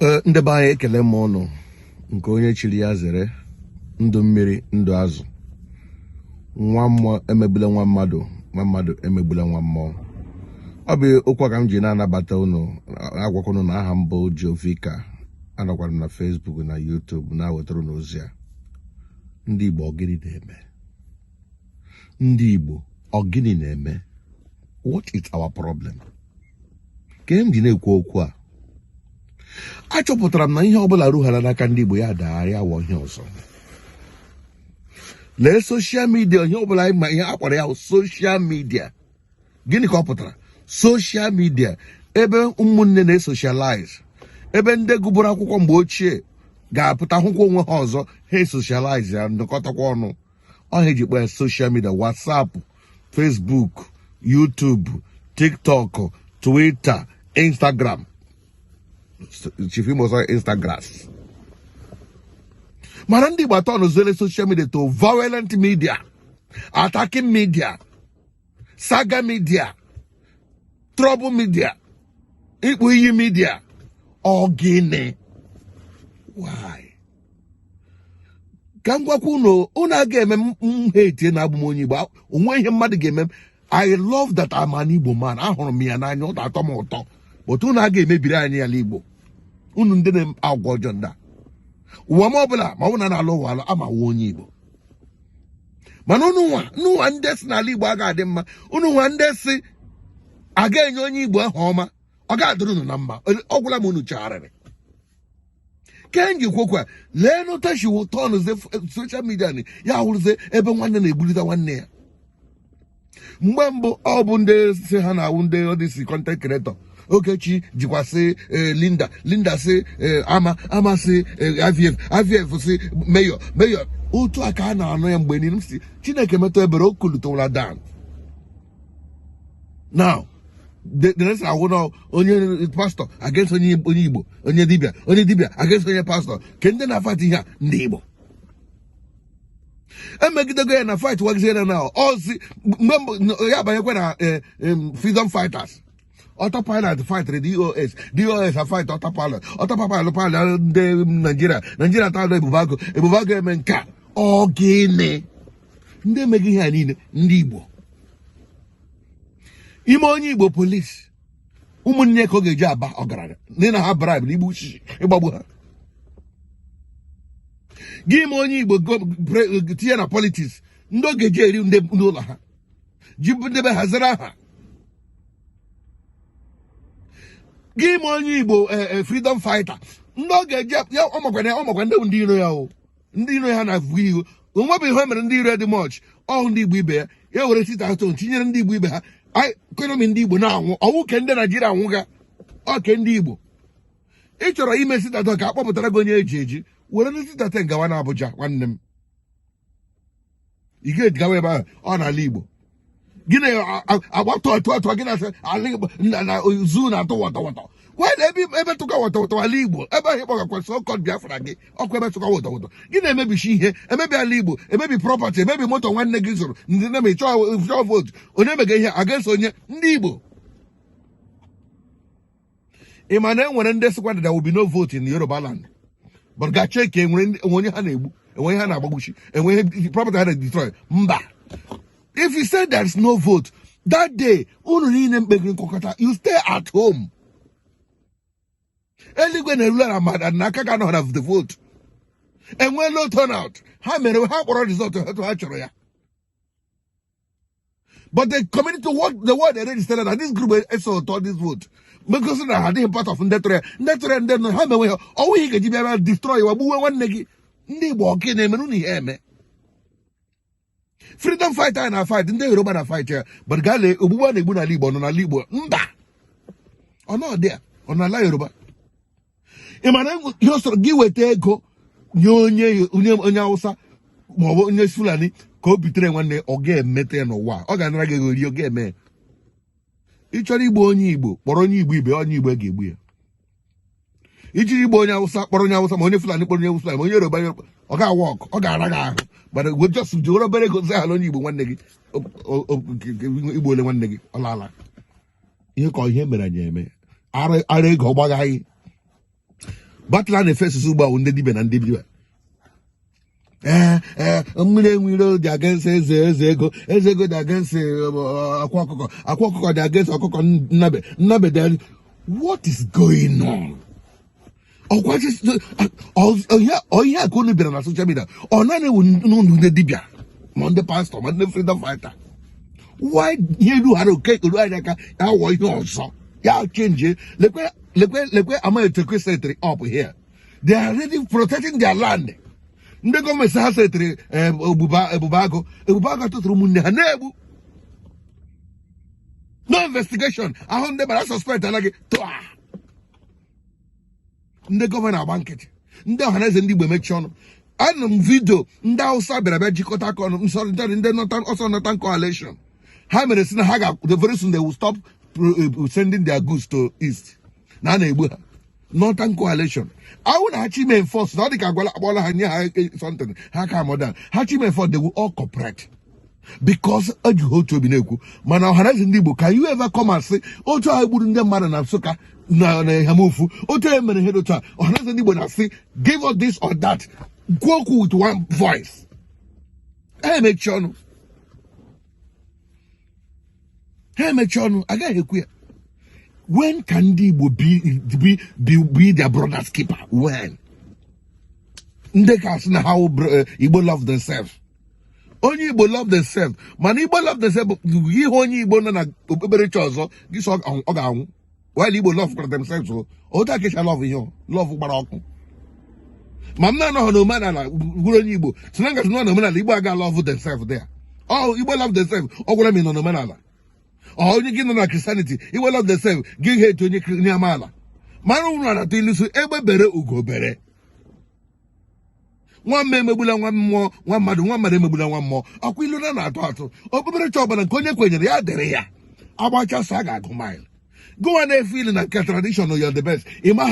Ndị be anyị, ekele m ụnụ. Nke onye chiri ya zere. Ndụ mmiri, ndụ azụ. Nwa mmụọ emegbula nwa mmadụ, nwa mmadụ emegbula nwa mmụọ. Ọ bụ okwu a ka m ji na-anabata ụnụ, agwakwa ụnụ na aha m bụ Jovika. Anọkwara m na Facebook na YouTube na-awetara ụnụ ozi a. Ndị Igbo, ọ gịnị na-eme? Ndị Igbo, ọ gịnị na-eme? What is our problem? Ka m ji na-ekwu okwu a, achọpụtara m na ihe ọbụla rughara n'aka ndị Igbo, ya dagharịa wọ ihe ọzọ. Lee social media, ihe ọbụla anyị ma ihe a kpọrọ ya social media. Gịnị ka ọ pụtara? Social media, ebe ụmụnne na-esocialize, ebe ndị gụburu akwụkwọ mgbe ochie ga-apụta hụkwa onwe ha ọzọ, ha esocialize ya, nọkọtakwa ọnụ. Ọha eji kpọ ya social media: WhatsApp, Facebook, YouTube, TikTok, Twitter, Instagram. Chief Imo sọ Instagram. Mana ndị Igbo atọ nụziere social media to violent media, attacking media, saga media, trouble media, ịkpụ iyi media. Ọ gịnị? Why? Ka m gwakwa unu, unu aga eme m hate na abụ m onye Igbo. Onwe ihe mmadụ ga-eme m. I love that I'm an Igbo man. Ahụrụ m ya n'anya, ọ na-atọ m ụtọ. But unu aga emebiri anyị ala Igbo, unu ndị na-agwa ọjọọ ndị a. Ụwa m ọbụla, ma ọ bụ na na-alụ ụwa alụ, ama wụ onye Igbo. Mana unu nwa, unu nwa ndị si n'ala Igbo aga adị mma, unu nwa ndị si aga enye onye Igbo ahụ ọma, ọ ga-adịrị unu na mma. Ọ gwụla m unu chegharịrị. Ke nji kwokwa, lee nụtashiwo tọnụzie social media ni ya wụrụzie ebe nwanne na-egbulite nwanne ya. Mgbe mbụ, ọ bụ ndị si ha na-awụ ndị ọdịsi content creator. Ogechi jikwasị Linda, Linda si ama amasị IVF, IVF si Mayor, Mayor. Otu a ka a na-anụ ya mgbe niile. M si Chineke metụ ebere, o kulutewara down. Now the next ahụ na onye pastor against onye Igbo, onye dibịa, onye dibịa against onye pastor. Ke ndị na-afight ihe a? Ndị Igbo emegidego ya na fight wagizie na ozi. Mgbe mbụ ya banyekwa na freedom fighters, autopilot fight DOS, DOS a fight autopilot, autopilot pilot ndị Naijiria, Naijiria tada Ebube Agụ, Ebube Agụ eme nke a. Ọ gịnị? Ndị emeghị ihe a niile, ndị Igbo. Ime onye Igbo police, ụmụnne ka ọ ga-eji aba ọgaranya ndị na ha bribe na igbu uchichi ịgbagbu ha. Gị ime onye Igbo tinye na politics, ndị ọ ga-eji eri ndị ụlọ ha ji ndebe haziri aha. Gị ime onye Igbo freedom fighter, ndị ọ ga-eji ya ọmakwa ndị iro ya o, ndị iro ya na-avụ ihu onwebụ ihe mere ndị iro dị much. Ọhụ ndị Igbo ibe ya, ya were sit at home tinyere ndị Igbo ibe ha. Economy ndị Igbo na-anwụ ọnwụ, ke ndị Naijiria anwụga oke. Ndị Igbo, ị chọrọ ime sit at home ka a kpọpụtara gị onye eji eji, were ndị sit at home gawa na Abuja. Nwanne m, ị ga-eji gawa ebe ahụ. Ọ n'ala Igbo gị na-agba tụọ tụọ tụọ gị na-asị ala Igbo na zoo na-atụ wọtọ wọtọ. Wee ebe ebe tụka wọtọ wọtọ ala Igbo, ebe ahụ ịkpọgakwa so-called Biafra gị ọkụ, ebe tụka wọtọ wọtọ gị na-emebichi ihe, emebi ala Igbo, emebi property, emebi moto nwanne gị zụrụ. Ndị na-eme chọọ vote, onye mega ihe against onye? Ndị Igbo. Ị ma na e nwere ndị sịkwa that there will be no vote in Yoruba land, but ga check, enwere onye ha na-egbu, enwe ihe ha na-agbagbuchi, enwe ihe property ha na-destroy? Mba. If you say there is no vote that day, unu niile mkpegiri nkọkọta, you stay at home. Eluigwe na-erula na mmadụ na aka ga-anọ na the vote. Enwee low turnout, ha mere ha kpọrọ result etu ha chọrọ ya. But the community, what the word they registered that this group eso ụtọ this vote because na ha adịghị part of ndị tụrụ ya, ndị tụrụ ya, ndị nọ ha menwe ha. Ọnwụ ihe ga-eji bịa bịa destroy wa, gbuwe nwanne gị. Ndị Igbo, ọkị na-emere unu ihe eme? Freedom fighter na fight, ndị Yoruba na fight ya, but gaa lee ogbugbu a na-egbu n'ala Igbo. Ọ nọ n'ala Igbo? Mba, ọ nọ dị ya, ọ n'ala Yoruba. Ị ma na ihe ọ sọrọ gị weta ego nye onye Hausa maọbụ onye Fulani ka o bitere nwanne, ọ ga-emete ya n'ụwa? Ọ ga-anara gị ego rie, ọ ga-eme ya. Ị chọrọ igbu onye Igbo, kpọrọ onye Igbo ibe, onye Igbo ga-egbu ya. Ijiri igbu onye Awụsa, kpọrọ onye Awụsa, ma onye Fulani kpọrọ onye Fulani, ma onye Yoruba, ọ ga-awa ọkụ, ọ ga-ara gị ahụ. Mana we just jiri obere ego zaghala onye Igbo nwanne gị, igbu ole nwanne gị, ọ laala. Ihe ka ihe mere anyị eme ara ego ọ gbaghaghị. Battle a na-efesisi ugbu a ndị dibịa na ndị dibịa. Ee, mmiri enwe iro dị against eze, eze ego, eze ego dị against akwa ọkụkọ, akwa ọkụkọ dị against ọkụkọ nnabe, nnabe dị. What is going on? Ọkwa ihe a ka unu bịara na social media, ọ naanị ewu n'ụlọ ndị dibịa ma ndị pastọ ma ndị freedom fighter. Why ihe rughara oke eru anyị aka ya wọ ihe ọzọ, ya change? Lekwe, lekwe, lekwe Amaetekwe setịrị up here. They are already protecting their land. Ndị gọọmenti ha setịrị ebube agụ, ebube agụ tụtụrụ ụmụnne ha na-egbu. No investigation. Ahụ ndị gbara suspect anaghị tụa. Ndị gọvanọ agba nkịtị, ndị Ọhaneze ndị Igbo emechi ọnụ. Anụ m video ndị Hausa bịara bịa jikọta aka ọnụ nsọ, ndị Northern, ọsọ Northern Coalition. Ha mere si na ha ga, very soon they will stop sending their goods to east, na a na-egbu ha. Northern Coalition ahụ na ha chime enforce na ọ dị ka agwala akpọla ha nye ha something ha ka modern ha chime enforce. They will all cooperate because eji ha otu obi na-ekwu. Mana Ọhaneze ndị Igbo, can you ever come and say otu a gburu ndị mmadụ na Nsụka na Ihamufu, otu e mere ihe dị otu a, Ọhaneze ndị Igbo na-asị, "Give us this or that"? Kwuo okwu with one voice. Ha emechi ọnụ, ha emechi ọnụ, agaghị ekwu ya. When can ndị Igbo be their brother's keeper? When ndị ka sị na ha wụ Igbo love themselves, onye Igbo love themselves, mana Igbo love themselves bụ ihe onye Igbo nọ na okpukperechi ọzọ gị sọ ọ ga-anwụ, while Igbo love kwara themselves o otu a kecha love ihe o, love gbara ọkụ. Ma m na-anọghị n'omenala gwuru onye Igbo si na ngazi nọ n'omenala Igbo aga love themselves there. Ọ Igbo love themselves, ọ gwara m ị nọ n'omenala. Ọ onye gị nọ na Christianity, Igbo love themselves, gị hate onye amaala. Mara unu na-atụ ilu sị, egbe bere ugo bere, nwa mma emegbula nwa mmụọ, nwa mmadụ, nwa mmadụ emegbula nwa mmụọ. Ọkwa ilu na na-atụ atụ. Okpukperechi ọbụla nke onye kwenyere ya dịrị ya, agbachasọ a ga-agụ mile. Gụwa na-efe ilu na nke tradition, you're the best. Ị ma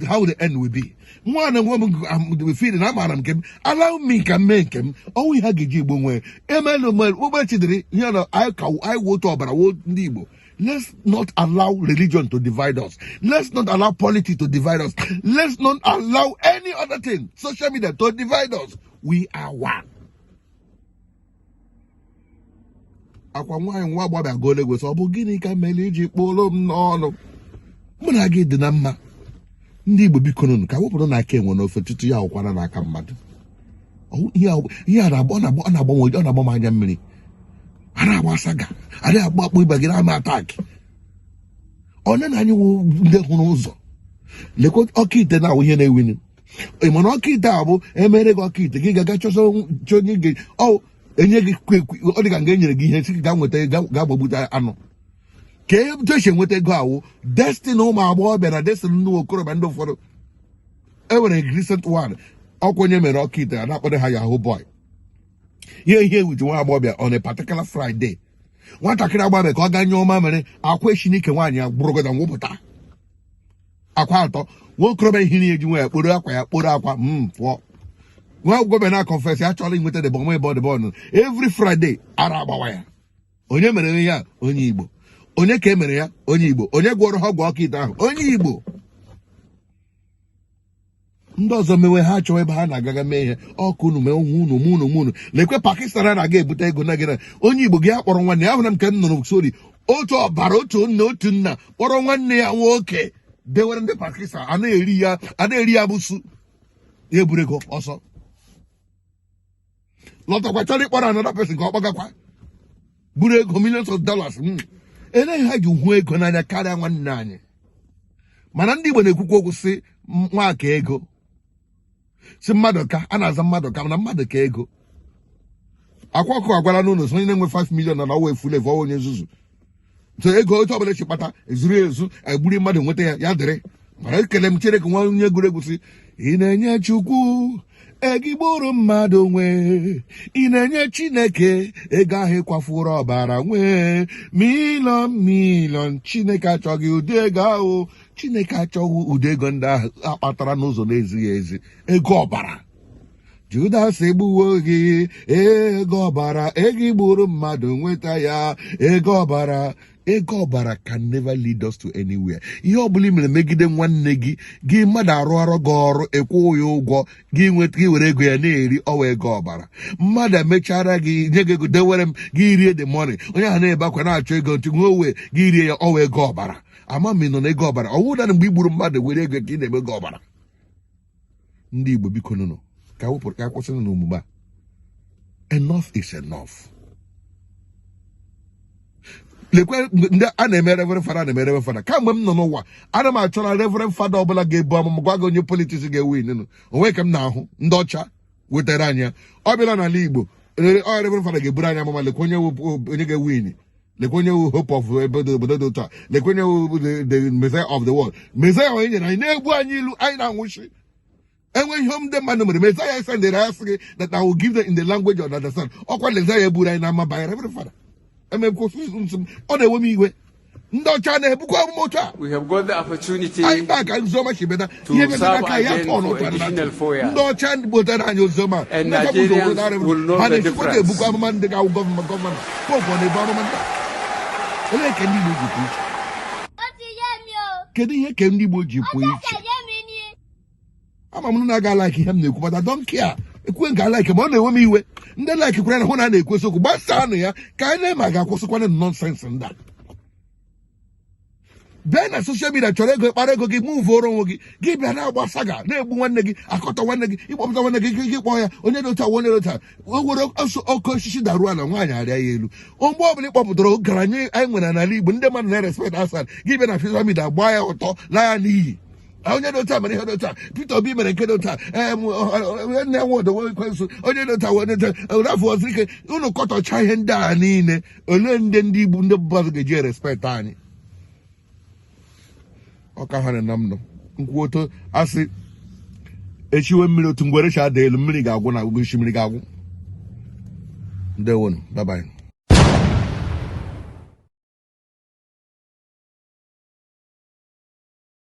how the end will be. Nwa na nwa m feel na amaara m nke m, allow me ka m mee nke m. Ọnwụ ihe a ga-eji Igbo nwee emelu okpukperechi dịrị ihe na anyị ka anyị wuo otu ọbara wuo ndị Igbo. Let's not allow religion to divide us. Let's not allow politics to divide us. Let's not allow any other thing, social media, to divide us. We are one. Akwa nwaanyị nwa agbọghọbịa gụọla egwu sị, ọ bụ gịnị ka mere iji kpụrụ m n'ọnụ? Mụ na gị dị na mma. Ndị Igbo, biko nụnụ ka wepụrụ n'aka enwe n'ofe tutu ya awụkwara n'aka mmadụ. Ihe a na-agba ọ na-agbanwe, ọ na-agba m anya mmiri. A na-agba saga, a na-agba akpụ ịba gị na-ama attack onye na anyị wụ ndị hụrụ ụzọ. Lekwa ọka ite na-awụ ihe na-ewinu. Ị mana ọka ite a bụ emere gị ọka ite gị ga-aga chọsọ chọ onye gị ọ enye gị ọ dị ka nga enyere gị ihe si ga nweta ga gbagbute anụ ka etu esi enweta ego awụ destiny ụmụ agbọghọbịa na destiny ndị okorobịa. Ndị ụfọdụ e nwere recent one, ọkwa onye mere ọka ite a na-akpọrọ ha yahoo boy. Ihe ewuji nwa agbọghọbịa on a particular Friday, nwatakịrị agbọghọbịa ka ọ gaa nyụọ mamịrị, akwa echi n'ike nwaanyị ya gbụrụgọda nwụpụta akwa atọ. Nwa okorobịa ihe eji nwa ya kporo akwa ya kporo akwa m pụọ. Nwa agbọghọbịa na confess ya chọrọ inweta the bomb ebe the bomb. Every Friday ara agbawa ya. Onye mere ihe a? Onye Igbo. Onye ka e mere ya? Onye Igbo. Onye gwọrọ ha ọgwụ ọka ite ahụ? Onye Igbo. Ndị ọzọ mewe ha chọọ ebe ha na-agaga mee ihe ọkụ unu mee unu unu unu unu. Lekwe Pakistan a na-aga ebute ego na gịna onye Igbo gị akpọrọ nwanne ya. Ahụra m ka m nụrụ sori otu ọbara otu nna otu nna kpọrọ nwanne ya nwoke dewere ndị Pakistan a na-eri ya, a na-eri ya bụsu ya eburu ego ọsọ lọtakwa, chọrọ ịkpọrọ another person ka ọ kpọgakwa buru ego millions of dollars. Eleghị ha ji hụ ego n'anya karịa nwanne anyị. Mana ndị Igbo na-ekwukwa okwu sị nwa ka ego si mmadụ ka a na-aza mmadụ ka mana mmadụ ka ego. Akwa ọkụ agwara n'ụlọ sị onye na-enwe 5 million na ọwa efulu efu, ọwa onye nzuzu. So ego otu ọbụla esi kpata ezuru ezu egburi mmadụ nweta ya, ya dịrị. Mana ekele m Chineke, nwa onye gụrụ egwu sị ị na-enye Chukwu ego igburu mmadụ nwee, ị na-enye Chineke ego ahụ ịkwafuru ọbara nwee million million. Chineke achọghị ụdị ego ahụ. Chineke achọghị ụdị ego ndị ahụ akpatara n'ụzọ na-ezighị ezi, ego ọbara. Judas egbuwo gị, ego ọbara, ego igburu mmadụ nweta ya, ego ọbara. Ego ọbara can never lead us to anywhere. Ihe ọbụla ị mere megide nwanne gị, gị mmadụ arụ ọrụ gị ọrụ, ịkwụ ya ụgwọ gị, nweta gị were ego ya na-eri, ọwa ego ọbara. Mmadụ emechara gị, nye gị ego, dewere m gị, rie the money. Onye ahụ na-ebe akwa na-achọ ego ntị nwe owe gị, rie ya, ọwa ego ọbara. Ama m ị nọ na ego ọbara. Ọwụ na mgbe i gburu mmadụ were ego ka ị na-eme ego ọbara. Ndị Igbo, biko nụnụ ka wepụrụ, ka kwụsịrị n'omume a. Enough is enough. Lekwe ndị a na-eme reverend father, na-eme reverend father. Kamgbe m nọ n'ụwa, ana m achọ na reverend father ọbụla ga-ebu amụma gwa gị onye politics ga-ewin. Onwe ka m na-ahụ ndị ọcha wetara anyị ya. Ọ bịala n'ala Igbo, ọ reverend father ga-eburu anyị amụma, lekwe onye onye ga-ewin, lekwe onye wu hope of obodo dị otu a, lekwe onye wu the messiah of the world. Messiah onye nyere anyị na-egbu anyị ilu, anyị na-anwụchi. Enwe ihe ndị mmadụ mere, messiah sendere ya sị gị that I will give them in the language of understand. Ọkwa messiah eburu anyị n'ama banyere reverend father emekwa. Ọ na-ewe m iwe, ndị ọcha na-ebukwa amụma otu a. We have got the opportunity Anyị kpa ka nziọma si beta to ihe metara serve aka ya again tọọ for n'ụtọ. additional 4 years. Ndị ọcha gbotere anyị oziọma. And Ndị ọcha bụ ụzọ Nigerians wetara will know ha the na-esikwa difference. ebukwa amụma ndị ga-awụ governor, governor, pope ọ na-ebu amụma ndị a. Olee ka ndị Igbo ji pụ iche? Ó ti yé mi o. Kedu ihe ka ndị Igbo ji pụ Ó iche? ṣẹ̀ṣẹ̀ yé mi ni. Ama m na aga like ihe m na-ekwu, but I don't care. Ekwe nke like ma ọ na-ewe m iwe. Ndị like kwere na hụ na a na-ekwu eziokwu, gbasaanụ ya ka anyị na-eme. Ga-akwụsịkwana nonsense ndị a. Bịa na social media chọrọ ego, kpara ego gị, muvuoro onwe gị. Gị bịa na-agba saga, na-egbu nwanne gị, akọtọ nwanne gị, ịkpọpụta nwanne gị, gị kpọọ ya onye dị otu a, onye dị otu a. O were ọsọ oke osisi daruo ala, nwaanyị arịa ya elu. Mgbe ọbụla ị kpọpụtara ọgaranya anyị nwere n'ala Igbo, ndị mmadụ na-respect asad, gị bịa na social media gbaa ya ụtọ, laa ya n'iyi. Onye dị otu a mere ihe dị otu a, Peter Obi mere nke dị otu a, nne nwodo ekwensu, onye dị otu a, onye dị otu a, rafụ ike. Unu kọtọcha ihe ndị a niile. Olee ndị Igbo, ndị mmadụ ga-eji respect anyị? Ọka ha na m nọ nkwuoto asị echiwe mmiri otu ngwere chi ada elu, mmiri ga-agwụ na osimiri ga-agwụ. Ndewonu, bye bye.